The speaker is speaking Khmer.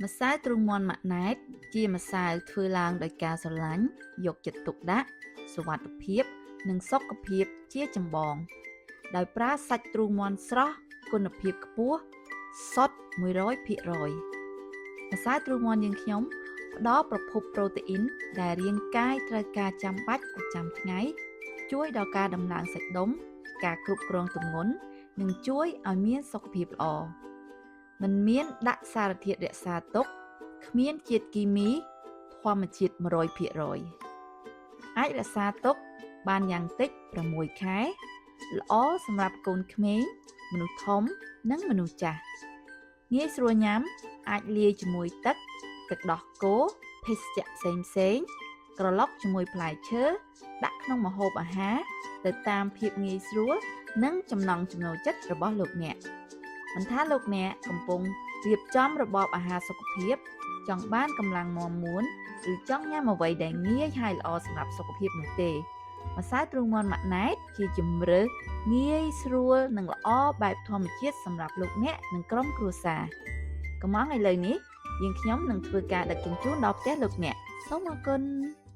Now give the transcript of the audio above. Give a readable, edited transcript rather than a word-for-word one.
ម្សៅទ្រូងមាន់ម៉ាក់ណែតជាម្សៅធ្វើឡើងដោយការស្រឡាញ់យកចិត្តទុកដាក់សុវត្ថិភាព និងសុខភាពជាចម្បង ដោយប្រើសាច់ទ្រូងមាន់ស្រស់គុណភាពខ្ពស់សុទ្ធ100%ម្សៅទ្រូងមាន់យើងខ្ញុំផ្ដល់ប្រភពប្រូតេអ៊ីនដែលរាងកាយត្រូវការចាំបាច់ប្រចាំថ្ងៃ ជួយដល់ការដំឡើងសាច់ដុំ ការគ្រប់គ្រងទម្ងន់និងជួយឲ្យមានសុខភាពល្អមិនមានដាក់សារធាតុរក្សាទុកគ្មានជាតិគីមីធម្មជាតិ100%អាចរក្សាទុកបានយ៉ាងតិច6ខែល្អសម្រាប់កូនក្មេងមនុស្សធំនិងមនុស្សចាស់ងាយស្រួលញ៉ាំអាចលាយជាមួយទឹកទឹកដោះគោភេសជ្ជៈផ្សេងផ្សេងក្រឡុកជាមួយផ្លែឈើដាក់ក្នុងម្ហូបអាហារទៅតាមភាពងាយស្រួលនិងចំណង់ចំណូលចិត្តរបស់លោកអ្នកមិនថាលោកអ្នកកំពុងរៀបចំរបបអាហារសុខភាពចង់បានកម្លាំងមាំមួនឬចង់ញ៉ាំអ្វីដែលងាយហើយល្អសម្រាប់សុខភាពនោះទេម្សៅទ្រូងមាន់ម៉ាក់ណែតជាជម្រើសងាយស្រួលនិងល្អបែបធម្មជាតិសម្រាប់លោកអ្នកនិងក្រុមគ្រួសារកម្ម៉ង់ឥឡូវនេះយើងខ្ញុំនឹងធ្វើការដឹកជញ្ជូនដល់ផ្ទះលោកអ្នកសូមអរគុណ។